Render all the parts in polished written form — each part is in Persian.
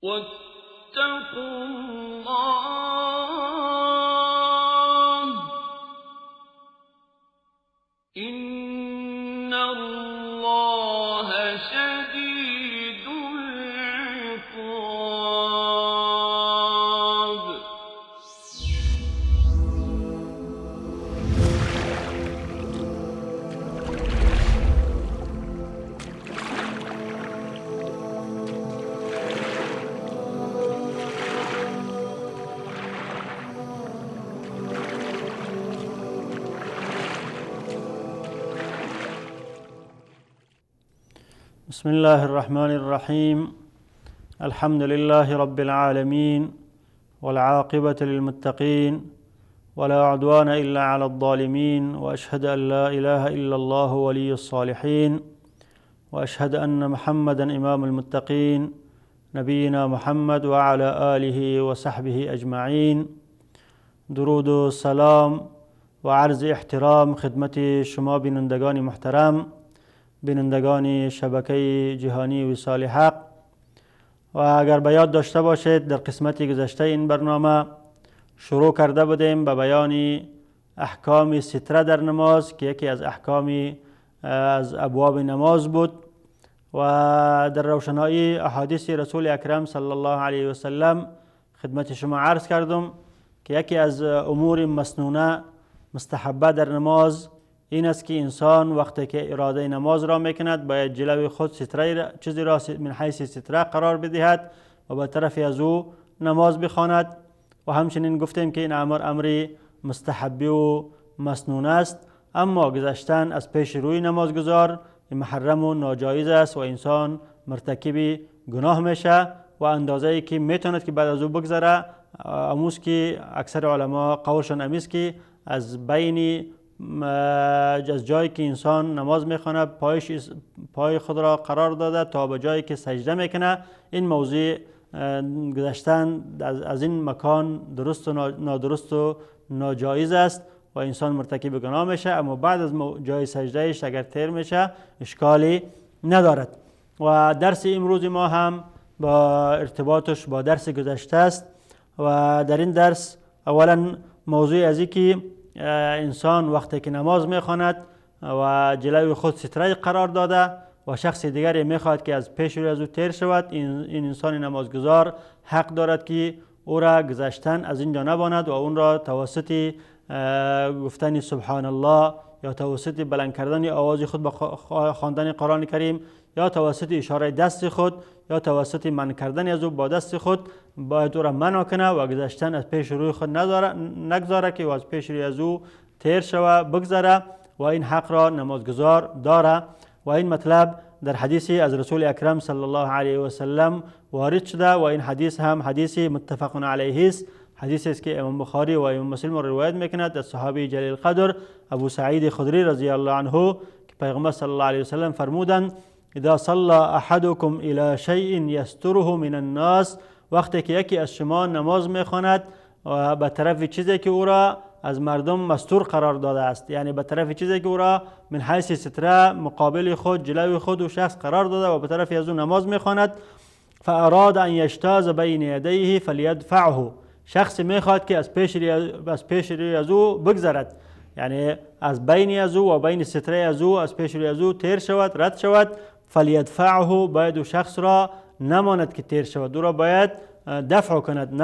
واتقوا الله إن الله شديد العقاب. بسم الله الرحمن الرحيم. الحمد لله رب العالمين، والعاقبة للمتقين، ولا عدوان إلا على الظالمين، وأشهد أن لا إله إلا الله ولي الصالحين، وأشهد أن محمدا إمام المتقين، نبينا محمد وعلى آله وصحبه أجمعين. درود و سلام و عرض احترام خدمت شما بینندگان محترم، بینندگان شبکه جهانی وصال حق. و اگر به یاد داشته باشید در قسمت گذشته این برنامه شروع کرده بودیم به بیان احکام ستره در نماز که یکی از احکام از ابواب نماز بود و در روشنایی احادیث رسول اکرم صلی الله علیه و سلم خدمت شما عرض کردم که یکی از امور مسنونه مستحبه در نماز این است که انسان وقتی که اراده نماز را میکند باید جلوی خود ستره چیزی را من حیث ستره قرار بدهد و به طرف از او نماز بخواند. و همچنین گفتیم که این امر امری مستحبی و مسنون است، اما گذشتن از پیش روی نمازگزار محرم و ناجایز است و انسان مرتکب گناه میشه و اندازه ای که میتواند که بعد از او بگذره اموز که اکثر علما قولشان امیست که از بین از جایی که انسان نماز میخواند پای خود را قرار داده تا به جایی که سجده میکنه، این موضوع گذشتن از این مکان درست و نادرست و ناجایز است و انسان مرتکب گناه میشه، اما بعد از جای سجدهش اگر تیر میشه اشکالی ندارد. و درس امروز ما هم با ارتباطش با درس گذشته است و در این درس اولا موضوع از که انسان وقتی که نماز میخواند و جلوی خود ستره قرار داده و شخص دیگری میخواهد که از پیش روی از او تیر شود، این انسان نمازگزار حق دارد که او را گذشتن از اینجا نباند و اون را توسط گفتن سبحان الله یا توسط بلند کردن آواز خود به خواندن قرآن کریم یا توسط اشاره دست خود یا توسط منع کردن از او با دست خود باید او را منع کنه و گذشتن از پیش روی خود نگذاره که از پیش روی از او تیر شوه بگذره و این حق را نمازگزار داره. و این مطلب در حدیثی از رسول اکرم صلی الله علیه و سلم وارد شده و این حدیث هم حدیث متفق علیه است، حدیثی است که امام بخاری و امام مسلم روایت میکند از صحابی جلیل قدر ابو سعید خدری رضی الله عنه که پیغمبر صلی الله علیه و سلم فرمودند اذا صلى احدكم الى شيء يستره من الناس، وقتی که یکی از شما نماز میخواند و به طرف چیزی که او را از مردم مستور قرار داده است، یعنی به طرف چیزی که او را من حیث ستره مقابل خود جلوی خود و شخص قرار داده و به طرف از او نماز میخواند، فاراد ان یجتاز بین یدیه فلیدفعه، شخص میخواد که از پیش روی از او بگذرد، یعنی از بین از او و بین ستره از او از پیش روی از او تیر شود رد شود، فلیدفعه، باید او شخص را نماند که تیر شود، او را باید دفع کند،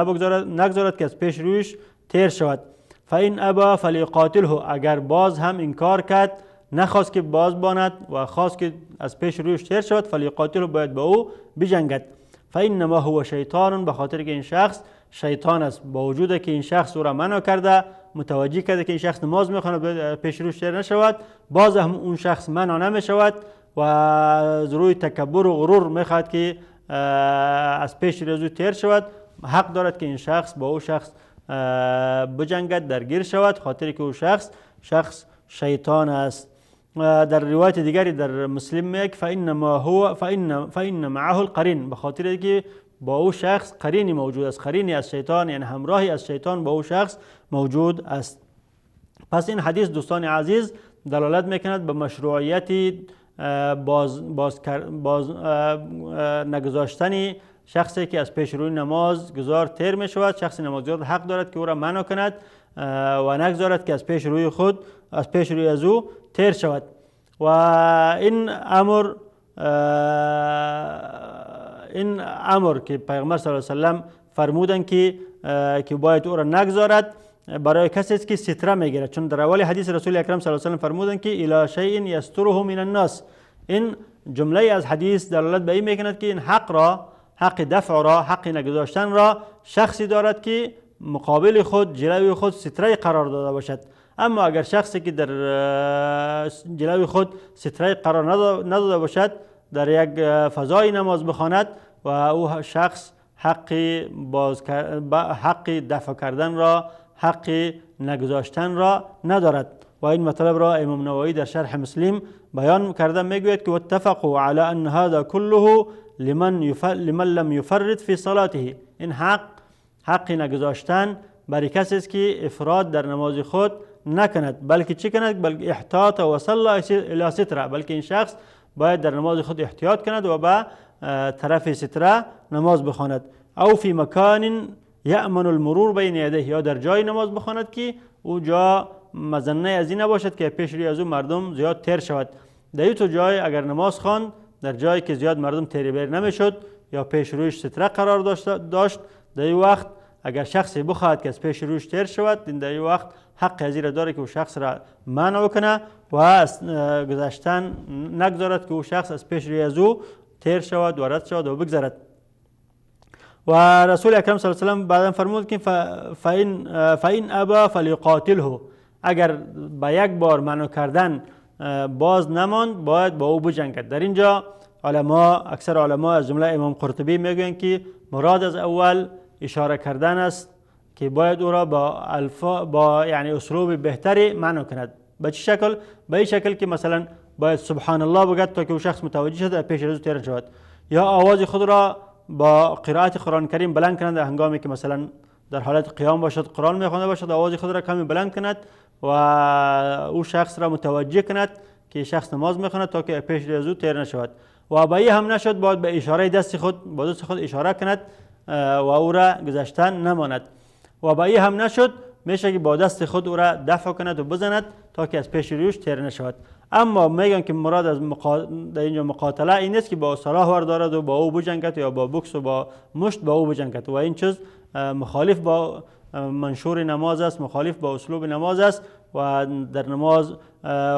نگذارد که از پیش رویش تیر شود. فإن ابا فلیقاتله، اگر باز هم انکار کرد نخواست که باز باند و خواست که از پیش رویش تیر شود، فلیقاتله، باید با او بجنگد. فإنما هو شیطان، به خاطر که این شخص شیطان است، با وجود که این شخص او را منع کرده متوجه کرده که این شخص نماز میخواند پیش رویش تیر نشود، باز هم اون شخص منع نمیشود و از روی تکبر و غرور میخواد که از پیش روی او تیر شود، حق دارد که این شخص با او شخص بجنگد درگیر شود، خاطر که او شخص شیطان است. در روایت دیگری در مسلم میگه فانما هو فان معه القرین، به خاطر که با او شخص قرینی موجود است، قرینی از شیطان یعنی همراهی از شیطان با او شخص موجود است. پس این حدیث دوستان عزیز دلالت میکند به مشروعیت باز نگذاشتن شخصی که از پیش روی نماز گذار تیر می شود، شخص نمازگزار حق دارد که او را منع کند و نگذارد که از پیش روی خود، از پیش روی از او تیر شود. و این امر که پیغمبر صلی الله علیه و سلم فرمودند که باید او را نگذارد، برای کسی است که ستره میگیرد، چون در اول حدیث رسول اکرم صلی الله علیه و سلم فرمودند که الی شیء یستره من الناس. این جمله از حدیث دلالت به این میکند که این حق را، حق دفع را، حق نگذاشتن را شخصی دارد که مقابل خود، جلوی خود ستره قرار داده باشد. اما اگر شخصی که در جلوی خود ستره قرار نداده باشد، در یک فضای نماز بخواند و او شخص حق دفع کردن را، حق نگذاشتن را ندارد. و این مطلب را امام نووی در شرح مسلم بیان کرده، میگوید که واتفقوا علی ان هذا كله لمن لم يفرط في صلاته. این حق نگذاشتن برای کسی است که افراد در نماز خود نکند، بلکه چی کند؟ بلکه احتیاط و صلی الی ستره، بلکه این شخص باید در نماز خود احتیاط کند و به طرف ستره نماز بخواند. او فی مکان یأمن المرور بین یدیه، یا در جای نماز بخواند که او جا مظنه از این نباشد که پیش روی از او مردم زیاد تیر شود. در تو جای اگر نماز خواند، در جایی که زیاد مردم تیر بیر نمیشد یا پیش رویش ستره قرار داشت، در این وقت اگر شخصی بخواهد که از پیش رویش تیر شود، در این وقت حق از این داره که او شخص را منع کنه و از گذشتن نگذارد که او شخص از پیش روی از او تیر شود و رد شود و بگذرد. و رسول اکرم صلی الله علیه و سلم بعدا فرمود که فإن ابا فلیقاتله، اگر با یک بار منع کردن باز نماند، باید با او بجنگد. در اینجا علما، اکثر علما از جمله امام قرطبی میگویند که مراد از اول اشاره کردن است که باید او را با یعنی اسلوب بهتری منع کند. به چه شکل؟ به این شکل که مثلا باید سبحان الله بگد تا که او شخص متوجه شد پیش از او تیر شود، یا آواز خود را با قرائت قرآن کریم بلند کند، هنگامی که مثلا در حالت قیام باشد، قرآن میخوانده باشد، آواز خود را کمی بلند کند و او شخص را متوجه کند که شخص نماز میخواند تا که پیش از او تیر نشود. و با این هم نشد، باید به اشاره دست خود، با دست خود اشاره کند و او را گذشتن نماند. و با این هم نشد، میشه که با دست خود او را دفع کند و بزند تا که از پیش رویش تیر نشود. اما میگن که مراد از در اینجا مقاتله این نیست که با سلاح وردارد و با او بجنگد یا با بوکس و با مشت با او بجنگد، و این چیز مخالف با منشور نماز است، مخالف با اسلوب نماز است و در نماز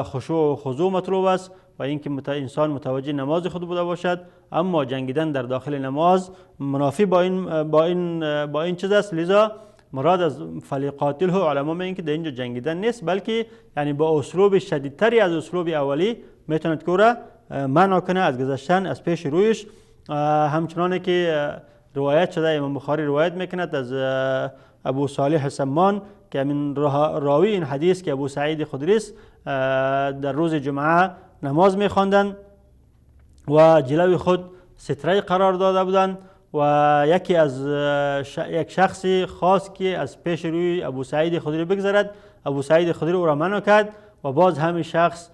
خشوع و خضوع مطلوب است و اینکه انسان متوجه نماز خود بوده باشد. اما جنگیدن در داخل نماز منافی با این چیز است. لذا مراد از فلیقاتله علما میگن که در اینجا جنگیدن نیست، بلکه یعنی با اسلوب شدیدتری از اسلوب اولی میتوند که او را منع کنه از گذشتن از پیش رویش. همچنانه که روایت شده، امام بخاری روایت میکند از ابو صالح سمان که من راوی این حدیث که ابو سعید خدری است، در روز جمعه نماز میخواندند و جلوی خود ستره قرار داده بودند و یکی از یک شخصی خواست که از پیش روی ابو سعید خدری بگذرد، ابو سعید خدری او را منع کرد و باز همین شخص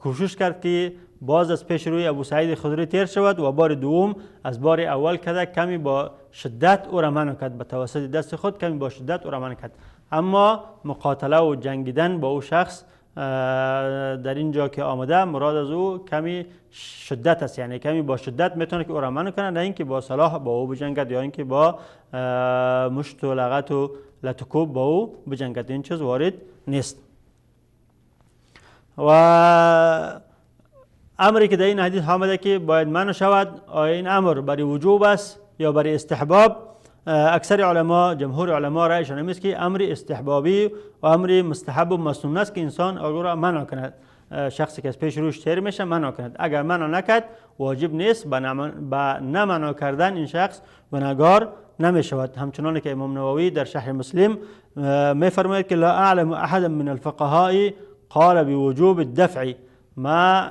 کوشش کرد که باز از پیش روی ابو سعید خدری تیر شود و بار دوم از بار اول کرده کمی با شدت او را منع کرد، به توسط دست خود کمی با شدت او را منع کرد. اما مقاتله و جنگیدن با او شخص در اینجا که آمده، مراد از او کمی شدت است، یعنی کمی با شدت میتونه که او را منع کنه، نه اینکه با سلاح با او بجنگد یا اینکه با مشت و لغت و لتکوب با او بجنگد، این چیز وارد نیست. و امری که در این حدیث آمده که باید منع شود، آیا این امر برای وجوب است یا برای استحباب؟ اکثر علما، جمهور علما رأیشان این است که امر استحبابی و امر مستحب و مسنون است که انسان او را منع کند، شخصی که از پیش روش تیر میشه منع کند. اگر منع نکرد واجب نیست، به نه منع کردن این شخص گناهگار نمی شود. همچنان که امام نووی در شرح مسلم می فرماید که لا اعلم احدا من الفقهاء قال بوجوب الدفع، ما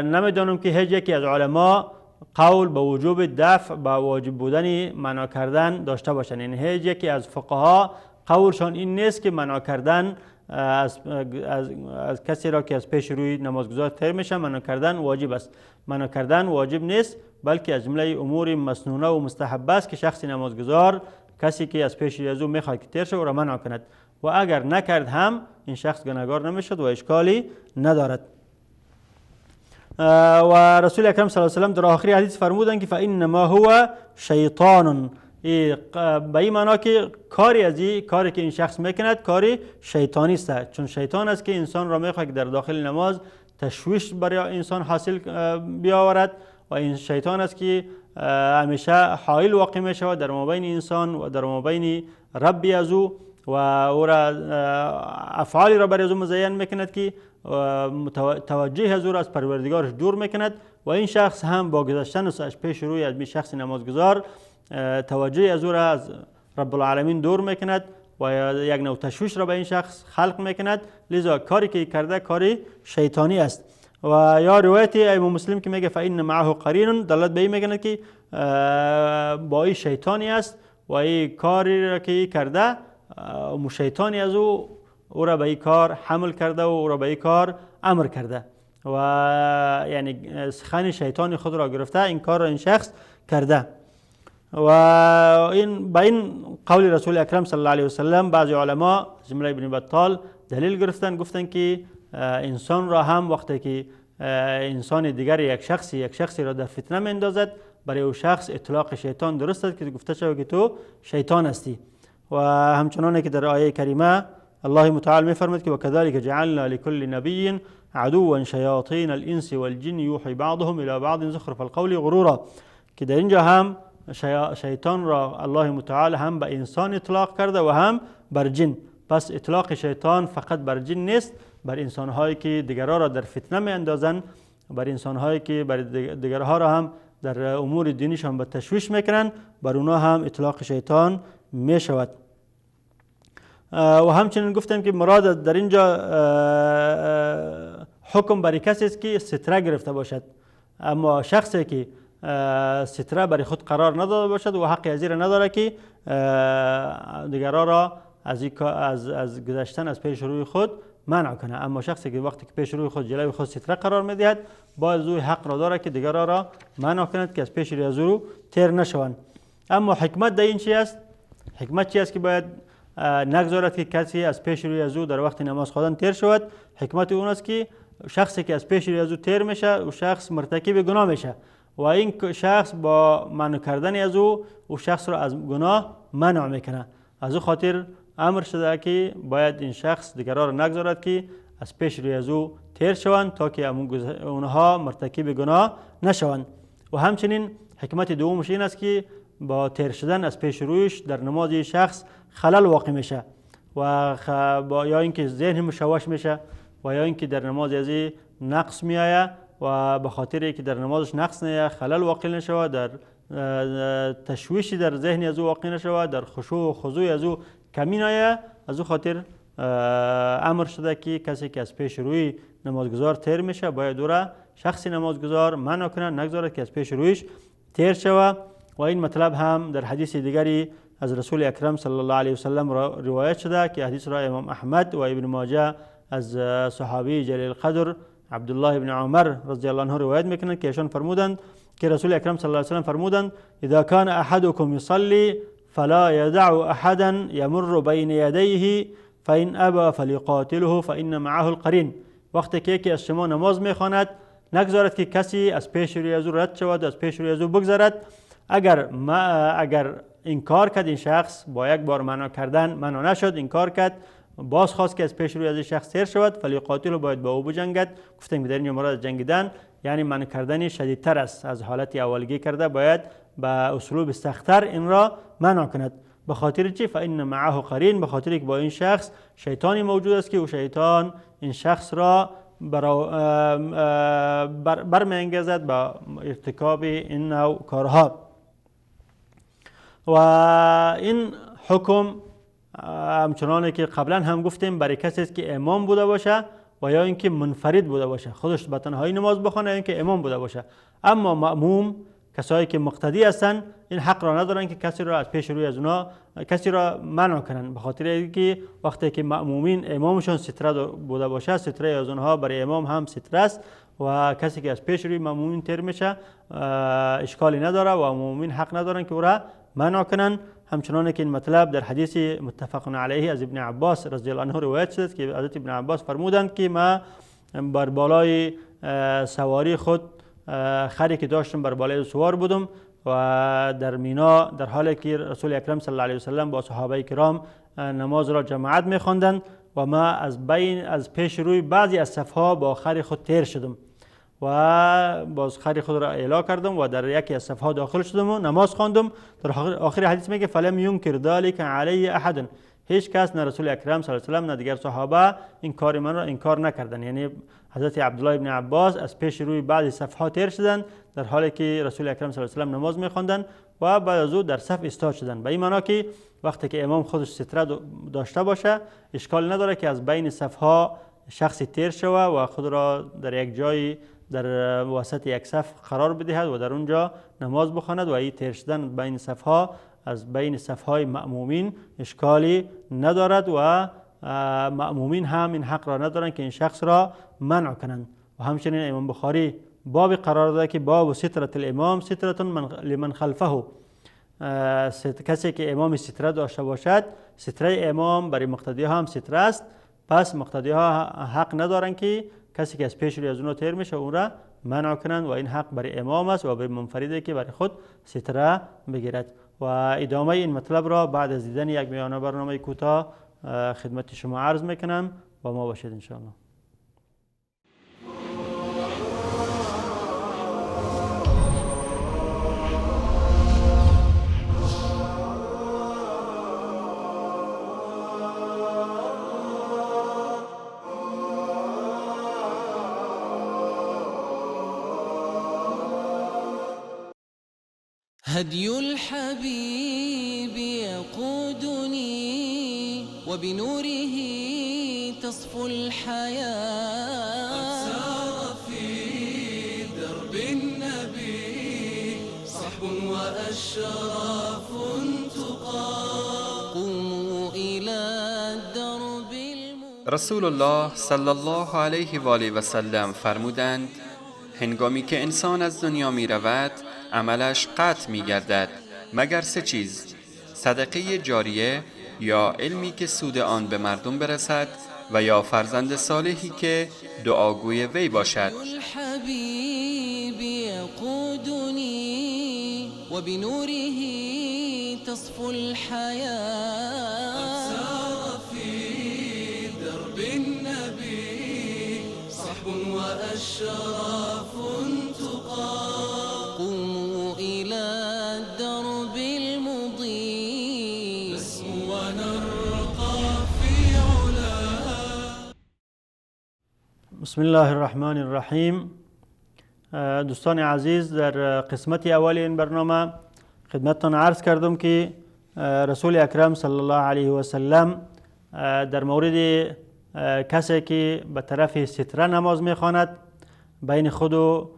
نمیدانم که هیچ یکی از علما قول به وجوب دفع، به واجب بودن منع کردن داشته باشند. یعنی هیچ یکی از فقها قولشان این نیست که منع کردن از کسی را که از پیش روی نمازگزار تیر میشه منع کردن واجب است. منع کردن واجب نیست، بلکه از جمله امور مسنونه و مستحبه است که شخص نمازگزار کسی که از پیش از او میخواد که تیر شود او را منع کند و اگر نکرد هم این شخص گناهگار نمیشد و اشکالی ندارد. و رسول اکرم صلی الله علیه و سلم در آخر حدیث فرمودند که فانما هو شیطان، به این معنا که کاری از این کاری که این شخص میکند کاری شیطانی است، چون شیطان است که انسان را میخواد که در داخل نماز تشویش برای انسان حاصل بیاورد و این شیطان است که همیشه حائل واقع می شود در مابین انسان و در مابین ربی از او و او را افعالی را برای از او مزین میکند که توجه از او را از پروردگارش دور میکند و این شخص هم با گذشتن از پیش روی از شخص نمازگزار توجه از او را از رب العالمین دور میکند و یک نوع تشویش را به این شخص خلق میکند، لذا کاری که کرده کاری شیطانی است. و یا روایت امام مسلم که میگه فان معه قرین، دلالت به این میکند که با این شیطانی است و این کاری را که کرده شیطانی از او او را به این کار حمل کرده و او را به این کار امر کرده و یعنی سخن شیطان خود را گرفته این کار را این شخص کرده. و این به این قول رسول اکرم صلی الله علیه و سلم بعضی علما جمله ابن بطال دلیل گرفتن، گفتن که انسان را هم وقتی که انسان دیگر یک شخصی را در فتنه میندازد برای او شخص اطلاق شیطان درست است که گفته شود که تو شیطان هستی. و همچنان که در آیه کریمه الله متعال میفرماید که وكذلك جعلنا لكل نبي عدوا شیاطین الانس والجن یوحی بعضهم الى بعض زخرف القول غرورا، که در اینجا هم شیطان را الله متعال هم به انسان اطلاق کرده و هم بر جن. پس اطلاق شیطان فقط بر جن نیست، بر انسانهایی که دیگرها را در فتنه می اندازند، بر انسانهایی که بر دیگرها را هم در امور دینیشان به تشویش میکنند، بر اونا هم اطلاق شیطان می شود. و همچنین گفتم که مراد در اینجا حکم برای کسی است که ستره گرفته باشد، اما شخصی که ستره برای خود قرار نداده باشد و حق از این نداره که دیگرها را از گذشتن از پیش روی خود منع کنه. اما شخصی که وقتی که پیش روی خود جلوی خود ستره قرار میدهد باید او حق را داره که دیگرها را منع کند که از پیش روی از او تیر نشوند. اما حکمت در این چی است؟ حکمت چی است که باید نگذارد که کسی از پیش روی از او در وقت نماز خواندن تیر شود؟ حکمت اون است که شخصی که از پیش روی از او تیر میشه او شخص مرتکب گناه میشه و این شخص با منع کردن از او او شخص را از گناه منع میکنه. از او خاطر امر شده که باید این شخص دیگران را نگذارد که از پیش روی از او تیر شوند تا که اونها مرتکب گناه نشوند. و همچنین حکمت دومش این است که با تیر شدن از پیش رویش در نماز شخص خلل واقع میشه و یا اینکه ذهن مشوش میشه و یا اینکه در نماز از نقص میآید و به خاطر که در نمازش نقص نیاید، خلل واقع نشود، در تشویشی در ذهن از او واقع نشود، در خشوع و خضوع از او کمی نیاید، از او خاطر امر شده که کسی که از پیش روی نمازگزار تیر میشه باید او را شخص نمازگزار منع کنه، نگذارد که از پیش رویش تیر شود. و این مطلب هم در حدیث دیگری از رسول اکرم صلی الله علیه وسلم روایت شده که حدیث را امام احمد و ابن ماجه از صحابی جلیل القدر عبدالله بن عمر رضی الله عنه روایت میکنند که ایشان فرمودند که رسول اکرم صلی الله علیه وسلم فرمودند اذا كان احدكم يصلي فلا يدع احدا يمر بين يديه فإن ابى فليقاتله فإن معه القرین. وقتی که یکی از شما نماز میخواند نگذارد که کسی از پیش روی از او رد شود، از پیش روی از او بگذرد. اگر انکار کرد این شخص با یک بار منع کردن منع نشد، انکار کرد، باز خواست که از پیش روی از این شخص تیر شود، فلیقاتل، باید با او بجنگد. گفتیم که در اینجا مراد جنگیدن یعنی منع کردن شدیدتر است از حالت اولگی کرده، باید به اسلوب سخت‌تر این را منع کند. به خاطر چی؟ فان معه قرین، به خاطر که با این شخص شیطانی موجود است که او شیطان این شخص را برمی‌انگیزد به ارتکاب این نوع کارها. و این حکم همچنان که قبلا هم گفتیم برای کسی است که امام بوده باشه و یا اینکه منفرد بوده باشه، خودش به تنهایی نماز بخونه یا اینکه امام بوده باشه. اما مأموم، کسایی که مقتدی هستند این حق را ندارن که کسی را از پیش روی از اونا کسی را منع کنن، به خاطر اینکه وقتی که مأمومین امامشون ستره بوده باشه، ستره از اونها برای امام هم ستره است و کسی که از پیش روی مأمومین تیر میشه اشکالی نداره و مأمومین حق ندارن که او را منع کنن. همچنان که این مطلب در حدیث متفق علیه از ابن عباس رضی الله عنه روایت شده که حضرت ابن عباس فرمودند که ما بر بالای سواری خود خری که داشتم بر بالای سوار بودم و در مینا در حالی که رسول اکرم صلی الله علیه وسلم با صحابه کرام نماز را جماعت می‌خواندند و ما از پیش روی بعضی از صفها با خری خود تیر شدم و باز خری خود را اعلا کردم و در یکی از صفها داخل شدم و نماز خواندم. در آخر حدیث میگه فلم ینکر ذلک علی احد، هیچ کس نه رسول اکرم صلی الله علیه و سلم نه دیگر صحابه این کار من را انکار نکردند. یعنی حضرت عبدالله ابن عباس از پیش روی بعضی صفها تیر شدند در حالی که رسول اکرم صلی الله علیه و سلم نماز میخواندند و بعد از او در صف ایستاد شدند. به این معنا که وقتی که امام خودش ستره داشته باشه اشکال نداره که از بین صفها شخصی تیر شوه و خود را در یک جای در وسط یک صف قرار بدهد و در اونجا نماز بخواند و این تیر شدن بین صفها از بین صفهای مأمومین اشکالی ندارد و مأمومین هم این حق را ندارند که این شخص را منع کنند. و همچنین امام بخاری باب قرار داده که باب سترة الامام سترة لمن خلفه، کسی که امام ستره داشته باشد ستره امام برای مقتدی ها هم ستره است، پس مقتدی ها حق ندارند که کسی که از پیش روی از اونها تیر میشه اون را منع کنند و این حق برای امام است و برای منفردی که برای خود ستره بگیرد. و ادامه این مطلب را بعد از دیدن یک میانه برنامه کوتاه خدمت شما عرض میکنم. با ما باشید انشاءالله. هدي الحبيب يقودني وبنوره تصفو الحياة، قد سار في درب النبي صحب وأشراف تقى، قوموا إلى الدرب. رسول الله صلی الله علیه و آله و سلم فرمودند هنگامی که انسان از دنیا می رود عملش قطع می گردد مگر سه چیز: صدقه جاریه یا علمی که سود آن به مردم برسد و یا فرزند صالحی که دعاگوی وی باشد. الحبیب یقودنی و بنوره تصفو الحیاة، قد سار فی درب النبی صحب و اشراف تقی، قوموا إلى الدرب المضيء نسمو ونرقى في علا. بسم الله الرحمن الرحیم. دوستان عزیز، در قسمت اول این برنامه خدمتتان عرض کردم که رسول اکرم صلی الله علیه و سلم در مورد کسی که به طرف ستره نماز میخواند بین خود و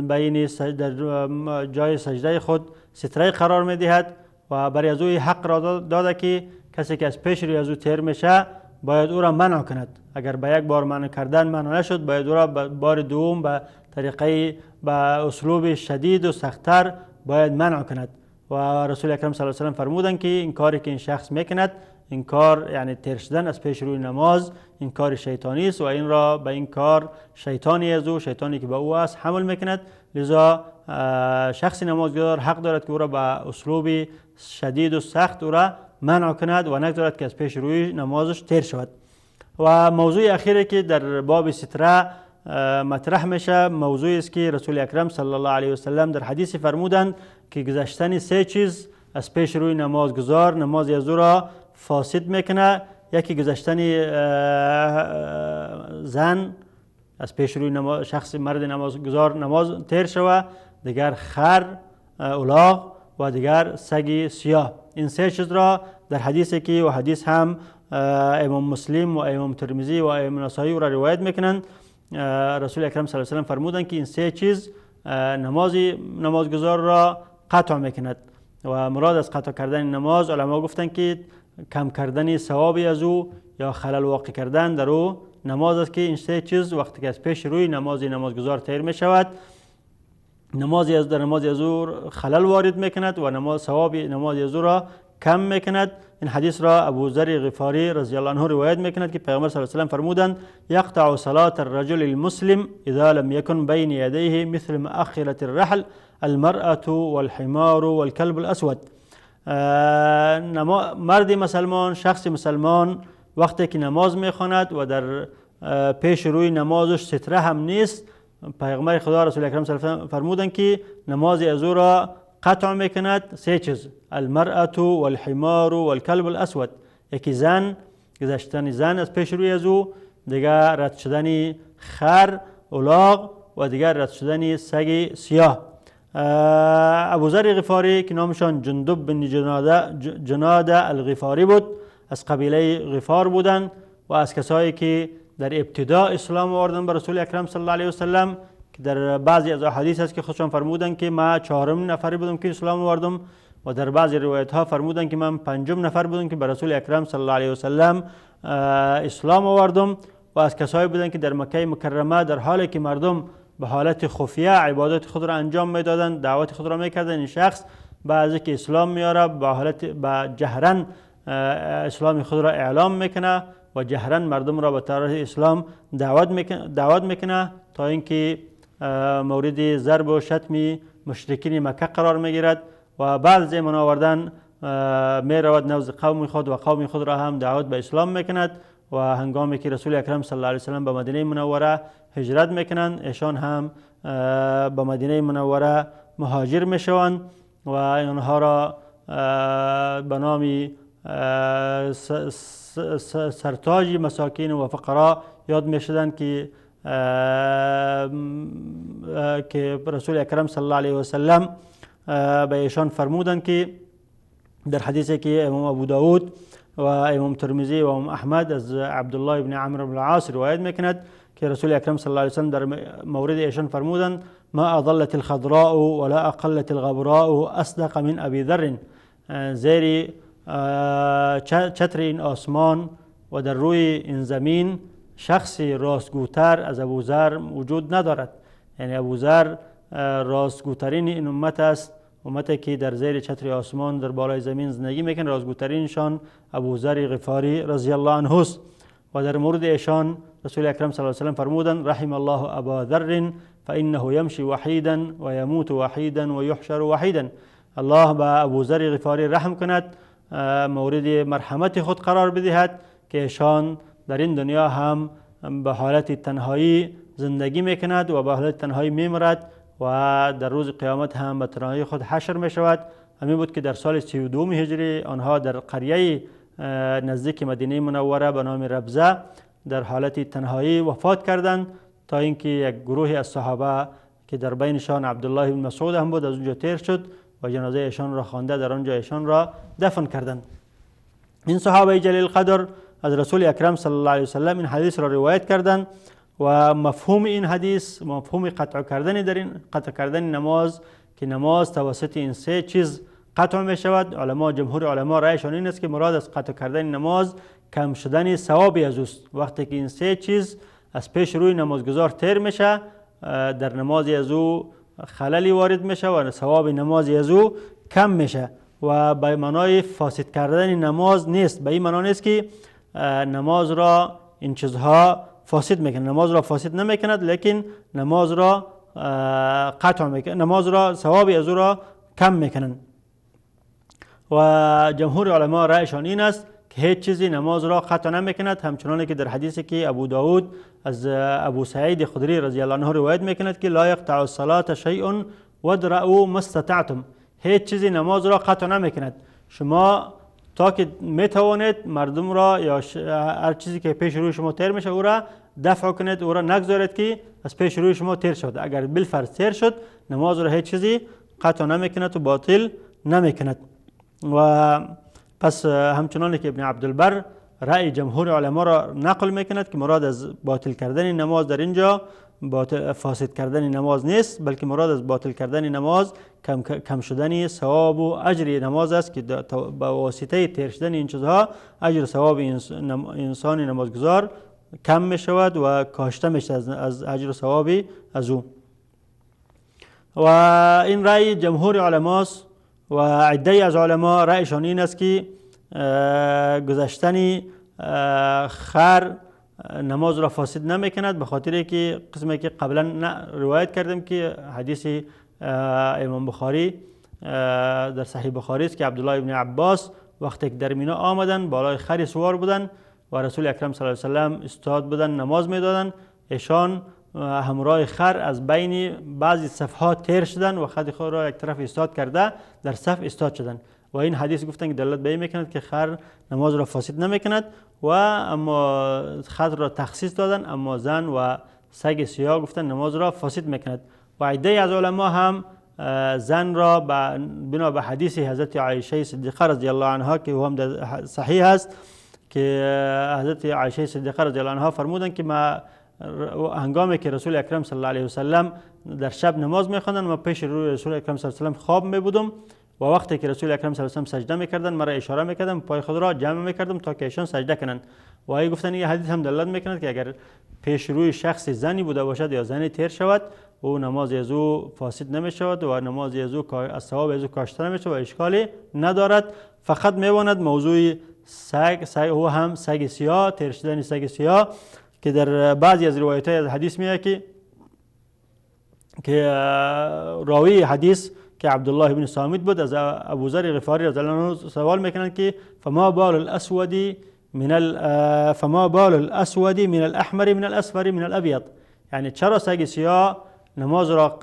بین در جای سجده خود ستره قرار میدهد و برای از او حق را داده که کسی که از پیش روی از او تیر میشه باید او را منع کند. اگر به یک بار منع کردن منع نشد باید او را بار دوم به طریقه به اسلوب شدید و سختتر باید منع کند. و رسول اکرم صلی الله علیه و سلم فرمودند که این کاری که این شخص میکند، این کار یعنی تیر شدن از پیش روی نماز، این کار شیطانی است و این را به این کار شیطانی از او، شیطانی که به او است، حمل میکند. لذا شخص نمازگزار حق دارد که او را به اسلوب شدید و سخت او را منع کند و نگذارد که از پیش روی نمازش تیر شود. و موضوع اخیری که در باب ستره مطرح میشه موضوعی است که رسول اکرم صلی الله علیه و سلم در حدیث فرمودند که گذشتن سه چیز از پیش روی نمازگزار نماز از او را فاسد میکنه. یکی گذشتن زن از پیش روی شخص مرد نمازگزار نماز تیر شوه، دیگر خر، الاغ و دیگر سگ سیاه. این سه چیز را در حدیثی که و حدیث هم امام مسلم و امام ترمذی و امام نسائی را روایت میکنند، رسول اکرم صلی الله علیه و سلم فرمودند که این سه چیز نماز نمازگزار را قطع میکند. و مراد از قطع کردن نماز علما گفتند که کم کردن ثوابی از او یا خلل واقع کردن در او نماز است که این سه چیز وقتی که از پیش روی نماز نمازگزار تیر می شود، نمازی از در نماز از او خلل وارد میکند و نماز ثواب نماز از او را کم میکند. این حدیث را ابو ذر غفاری رضی الله عنه روایت میکند که پیامبر صلی الله علیه و سلم فرمودند یقطع صلاة الرجل المسلم اذا لم يكن بین یدیه مثل مؤخرة الرحل المرأة والحمار والكلب الاسود. مرد مسلمان، شخص مسلمان وقتی که نماز میخواند و در پیش روی نمازش ستره هم نیست، پیغمبر خدا رسول اکرم صلی الله علیه و فرمودند که نماز از او را قطع میکند سه چیز: المرأة والحمار والکلب الاسود. یکی زن، گذشتن زن از پیش روی از او، دیگر رد شدن خر، الاغ و دیگر رد شدن سگ سیاه. ابو ذر غفاری که نامشان جندب بن جناده الغفاری بود، از قبیله غفار بودند و از کسایی که در ابتدا اسلام آوردن به رسول اکرم صلی الله علیه و سلم، که در بعضی از احادیث هست که خودشان فرمودند که ما چهارم نفری بودم که اسلام آوردم و در بعضی روایت ها فرمودند که من پنجم نفر بودم که به رسول اکرم صلی الله علیه و سلم اسلام آوردم. و از کسایی بودند که در مکه مکرمه در حالی که مردم به حالت خفیه عبادت خود را انجام میدادند، دعوت خود را میکردند، این شخص بعضی که اسلام میاره به حالت به جهرن اسلام خود را اعلام میکنه و جهرن مردم را به طرف اسلام دعوت میکنه تا اینکه مورد ضرب و شتم مشرکین مکه قرار میگیرد و بعد از ایمان آوردن میرود نزد قوم خود و قوم خود را هم دعوت به اسلام میکند. و هنگامی که رسول اکرم صلی الله علیه و سلم به مدینه منوره هجرت میکنند، ایشان هم به مدینه منوره مهاجر میشوند و آنها را به نام سرتاج مساکین و فقرا یاد میشدند که رسول اکرم صلی الله علیه و سلم به ایشان فرمودند که در حدیثی که امام ابو داود و امام ترمذی و امام احمد از عبدالله بن عمرو بن العاص روایت میکند که رسول اکرم صلی الله علیه و سلم در مورد ایشان فرمودند ما اضلت الخضراء ولا اقلت الغبراء اصدق من ابی ذر. زیر چتر این آسمان و در روی این زمین شخصی راستگوتر از ابوذر وجود ندارد. یعنی ابوذر راستگوترین این امت است، امتی که در زیر چتر آسمان در بالای زمین زندگی میکنه، راستگوترینشان ابوذر غفاری رضی الله عنه است. و در مورد ایشان رسول اکرم صلی الله علیه و سلم فرمودند رحم الله ابا ذر فانه یمشی وحیدا و یموت وحیدا و یحشر وحیدا. الله به ابوذر غفاری رحم کند، مورد مرحمت خود قرار بدهد که ایشان در این دنیا هم به حالت تنهایی زندگی میکند و به حالت تنهایی میمرد و در روز قیامت هم به تنهایی خود حشر میشود. همین بود که در سال 32 هجری آنها در قریه نزدیک مدینه منوره به نام ربزه در حالت تنهایی وفات کردند تا اینکه یک گروهی از صحابه که در بینشان عبدالله بن مسعود هم بود از اونجا تیر شد و جنازه ایشان را خوانده در آنجا ایشان را دفن کردند. این صحابه جلیل قدر از رسول اکرم صلی الله علیه و سلم این حدیث را روایت کردند و مفهوم این حدیث مفهوم قطع کردن در این قطع کردن نماز که نماز توسط این سه چیز قطع می شود. علما جمهور علما رأیشان این است که مراد از قطع کردن نماز کم شدن ثوابی از اوست. وقتی که این سه چیز از پیش روی نمازگزار تیر میشه، در نماز از او خللی وارد میشه و ثواب نماز از او کم میشه و به معنای فاسد کردن نماز نیست، به این معنا نیست که نماز را این چیزها فاسد میکنه. نماز را فاسد نمیکند، لیکن نماز را قطع میکنه، نماز را ثواب از او را کم میکنند. و جمهور علما رأیشان این است که هیچ چیزی نماز را قطع نمیکند، همچنان که در حدیثی که ابو داود از ابو سعید خدری رضی الله عنه روایت میکند که لا یقطع الصلاة شیء وادرؤوا ما استطعتم. هیچ چیزی نماز را قطع نمیکند، شما تا که میتوانید مردم را یا هر چیزی که پیش روی شما تیر میشه او را دفع کنید، او را نگذارید که از پیش روی شما تیر شد. اگر بالفرض تیر شد نماز را هیچ چیزی قطع نمیکند و باطل نمیکند. و پس همچنان که ابن عبدالبر رأی جمهور علما را نقل میکند که مراد از باطل کردن نماز در اینجا فاسد کردن نماز نیست، بلکه مراد از باطل کردن نماز کم شدن ثواب و اجر نماز است که با واسطه تیر شدن این چیزها اجر و ثواب انسان نمازگزار کم می شود و کاشته می شود از اجر و ثواب از او. و این رأی جمهور علماست و عده‌ای از علما رأیشان این است که گذشتن خر نماز را فاسد نمی کند، به خاطر که قسمی که قبلا روایت کردیم که حدیث امام بخاری در صحیح بخاری است که عبدالله ابن عباس وقتی که در مینا آمدن بالای خری سوار بودن و رسول اکرم صلی الله علیه و سلم استاد بودن نماز میدادن، ایشان همراه خر از بین بعضی صفها تیر شدن و خود خود را یک طرف ایستاد کرده در صف ایستاد شدن. و این حدیث گفتن که دلالت به این میکند که خر نماز را فاسد نمیکند و اما خر را تخصیص دادن، اما زن و سگ سیاه گفتن نماز را فاسد میکند. و عده‌ای از علما هم زن را بنا به حدیث حضرت عایشه صدیقه رضی الله عنها که هم صحیح است که حضرت عایشه صدیقه رضی الله عنها فرمودند که ما هنگامی که رسول اکرم صلی الله علیه و سلم در شب نماز میخواندند ما پیش روی رسول اکرم صلی الله علیه و سلم خواب میبودم و وقتی که رسول اکرم صلی الله علیه و سلم سجده میکردند مرا اشاره میکردم پای خود را جمع میکردم تا که ایشان سجده کنند. و ای گفتن این حدیث هم دلالت میکند که اگر پیش روی شخص زنی بوده باشد یا زنی تیر شود او نماز از او فاسد نمیشود و نماز از او از ثواب از او کاشته نمیشود و اشکالی ندارد. فقط میواند موضوع سگ او هم سگ سیاه، تیر شدن سگ سیاه که در بعضی از روایت های از حدیث میاد که راوی حدیث که عبدالله بن صامت بود از ابوذر غفاری رضی الله عنه سوال میکنند که فما بال الاسود من فما بال الاسود من الاحمر من الاصفر من الابيض، یعنی چرا سگ سیاه نماز را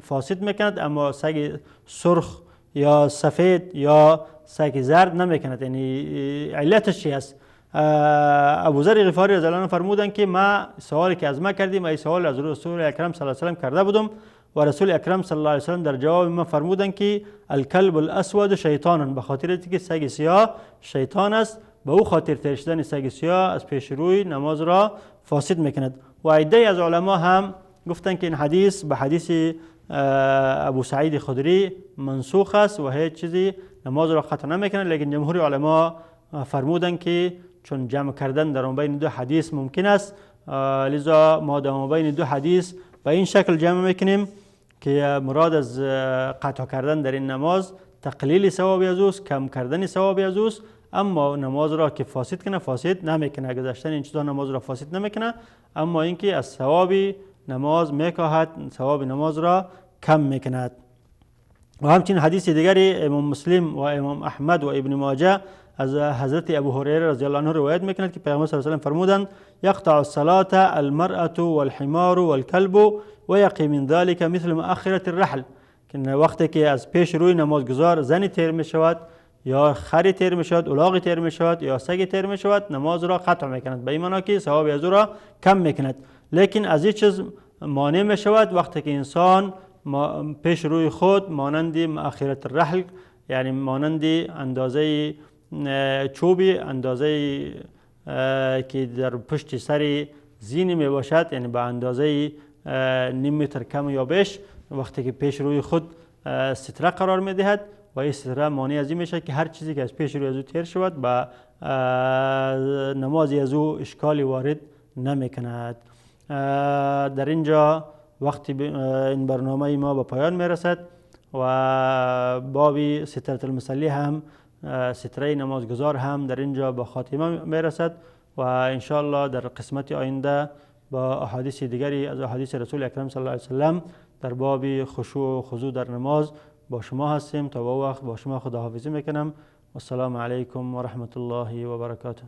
فاسد میکند اما سگ سرخ یا سفید یا سگ زرد نمیکند، یعنی علتش چی است؟ ابوذر غفاری رضی الله عنه فرمودند که ما سوالی که از ما کردیم ای سوال از رسول اکرم صلی الله علیه و سلم کرده بودم و رسول اکرم صلی الله علیه و سلم در جواب ما فرمودند که الکلب الاسود شیطان، به خاطر اینکه سگ سیاه شیطان است، به او خاطر تیر شدن سگ سیاه از پیش روی نماز را فاسد میکند. و عده‌ای از علما هم گفتند که این حدیث به حدیث ابو سعید خدری منسوخ است و هیچ چیزی نماز را قطع نمیکند، لیکن جمهور علما فرمودند که چون جمع کردن در بین دو حدیث ممکن است، لذا ما در بین دو حدیث به این شکل جمع میکنیم که مراد از قطع کردن در این نماز تقلیل ثواب از اوست، کم کردن ثواب از اوست، اما نماز را که فاسد کنه فاسد نمیکنه، گذشتن این چیزا نماز را فاسد نمیکنه، اما اینکه از ثواب نماز میکاهد، ثواب نماز را کم میکند. و همچنین حدیث دیگری امام مسلم و امام احمد و ابن ماجه از حضرت ابو هریره رضی الله عنه روایت میکند که پیامبر صلی الله علیه و سلم فرمودند یقطع الصلاة المرأة والحمار والكلب ويقي من ذلك مثل مؤخرة الرحل، که وقتی که از پیش روی نمازگزار زنی تیر میشود یا خری تیر میشود، الاغی تیر میشود یا سگی تیر میشود، نماز را قطع میکند، به این معنا که ثواب از او را کم میکند. لیکن از این چیز مانع میشود وقتی که انسان پیش روی خود مانند مؤخرة الرحل، یعنی مانند اندازه چوبی، اندازه که در پشت سر زینی می باشد، یعنی به اندازه نیم متر کم یا بیش، وقتی که پیش روی خود ستره قرار می دهد و این ستره مانع از این میشه که هر چیزی که از پیش روی از او تیر شود به نماز از او اشکالی وارد نمی کند. در اینجا وقتی این برنامه ما به پایان می رسد و باب سترة المصلی هم، ستره نمازگزار هم در اینجا به خاتمه میرسد و انشاءالله در قسمت آینده با احادیث دیگری از احادیث رسول اکرم صلی الله علیه و سلم در باب خشوع و خضوع در نماز با شما هستیم. تا با وقت با شما خداحافظی میکنم. والسلام علیکم و رحمت الله و برکاته.